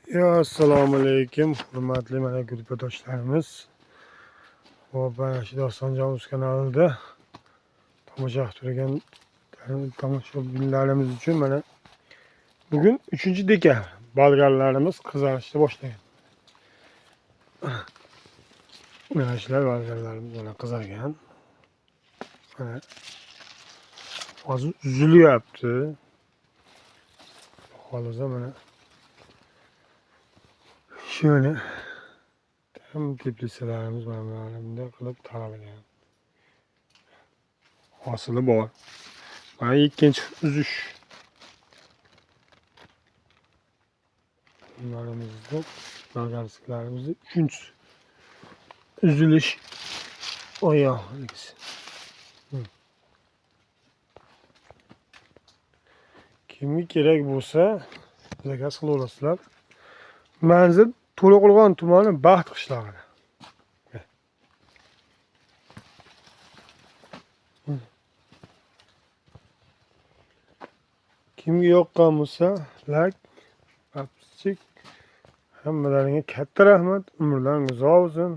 Yo, assalomu alaykum, hurmatli mana guruhdoshlarimiz. Hop, mana shu Dostonjon uz kanalida tomosha qilib turgan tomoshabinlarimiz uchun mana bugun 3-dekabr bolgarlarimiz qizarishni boshlagan. Mana shular bolgarlarimiz mana qizargan. Mana hozir uzilyapti. Xohlasa mana shuni tam teplitsalarimiz mana bunday qilib taralgan. Hosili bor. Mana ikkinchi uzish. Bunlarimizni, bolgarsklarimizni uchinchisi. Uzilish oyog'i. Kimga kerak bo'lsa, zakaz qilaverasizlar. Manzil To'raqo'rg'on tumani Baxt qishlog'ida. Kimga yoqqan bo'lsa, like, подписчик, hammalaringga katta rahmat. Umrlaring uzoq bo'lsin.